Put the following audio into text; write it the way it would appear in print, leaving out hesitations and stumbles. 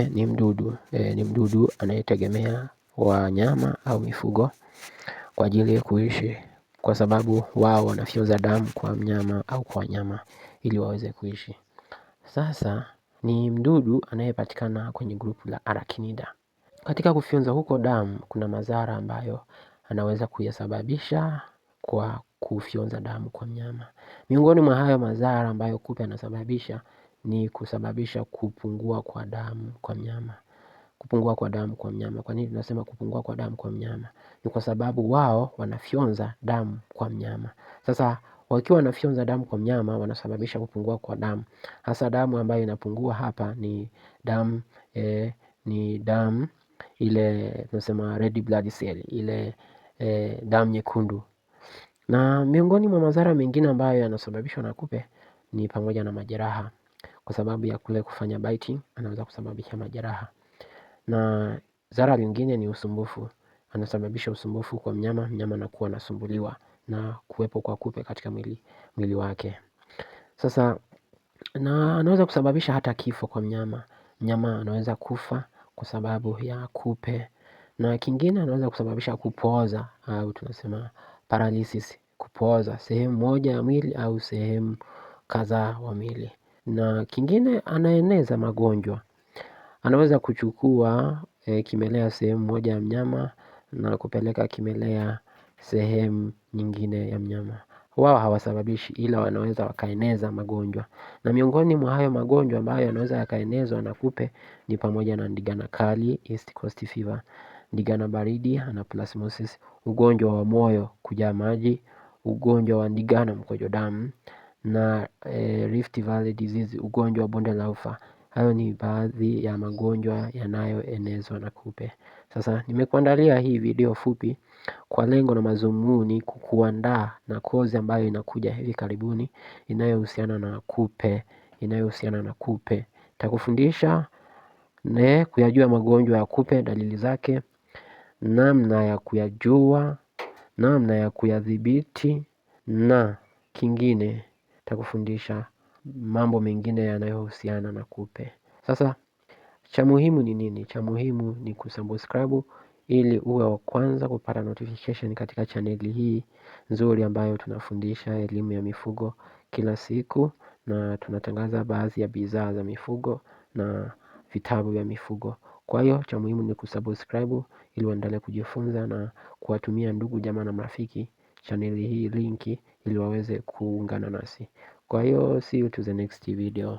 Ni mdudu ni mdudu anayetegemea wanyama au mifugo kwa ajili ya kuishi, kwa sababu wao wanafyonza damu kwa mnyama au kwa wanyama ili waweze kuishi. Sasa ni mdudu anayepatikana kwenye grupu la Arachnida. Katika kufyonza huko damu kuna madhara ambayo anaweza kuyasababisha kwa kufyonza damu kwa mnyama. Miongoni mwa hayo madhara ambayo kupe anasababisha ni kusababisha kupungua kwa damu kwa mnyama. Kupungua kwa damu kwa mnyama. Kwa nini tunasema kupungua kwa damu kwa mnyama? Ni kwa sababu wao wanafyonza damu kwa mnyama. Sasa wakiwa wanafyonza damu kwa mnyama wanasababisha kupungua kwa damu. Hasa damu ambayo inapungua hapa ni damu ni damu ile tunasema red blood cell, ile damu nyekundu. Na miongoni mwa madhara mengine ambayo yanasababishwa na kupe ni pamoja na majeraha. Kwa sababu ya kule kufanya biting, anaweza kusababisha majeraha. Na dhara lingine ni usumbufu. Anasababisha usumbufu kwa mnyama, mnyama anakuwa anasumbuliwa na kuwepo kwa kupe katika mwili wake. Sasa na anaweza kusababisha hata kifo kwa mnyama. Mnyama anaweza kufa kwa sababu ya kupe. Na kingine anaweza kusababisha kupooza au tunasema paralysis, kupooza sehemu moja ya mwili au sehemu kadhaa wa mwili. Na kingine anaeneza magonjwa. Anaweza kuchukua kimelea sehemu moja ya mnyama na kupeleka kimelea sehemu nyingine ya mnyama. Wao hawasababishi ila wanaweza wakaeneza magonjwa. Na miongoni mwa hayo magonjwa ambayo yanaweza yakaenezwa na kupe ni pamoja na ndigana kali, East Coast Fever, ndigana baridi, anaplasmosis, ugonjwa wa moyo kujaa maji, ugonjwa wa ndigana mkojo damu na Rift Valley Disease, ugonjwa wa bonde la ufa. Hayo ni baadhi ya magonjwa yanayoenezwa na kupe. Sasa nimekuandalia hii video fupi kwa lengo na mazumuni kukuandaa na kozi ambayo inakuja hivi karibuni inayohusiana na kupe, inayohusiana na kupe. Nitakufundisha ne kuyajua magonjwa ya kupe, dalili zake, namna ya kuyajua, namna ya kuyadhibiti na kingine nitakufundisha mambo mengine yanayohusiana na kupe. Sasa cha muhimu ni nini? Cha muhimu ni kusubscribe ili uwe wa kwanza kupata notification katika chaneli hii nzuri ambayo tunafundisha elimu ya mifugo kila siku na tunatangaza baadhi ya bidhaa za mifugo na vitabu vya mifugo. Kwa hiyo cha muhimu ni kusubscribe ili uendelee kujifunza na kuwatumia ndugu jamaa na marafiki chaneli hii linki ili waweze kuungana nasi. Kwa hiyo see you to the next video.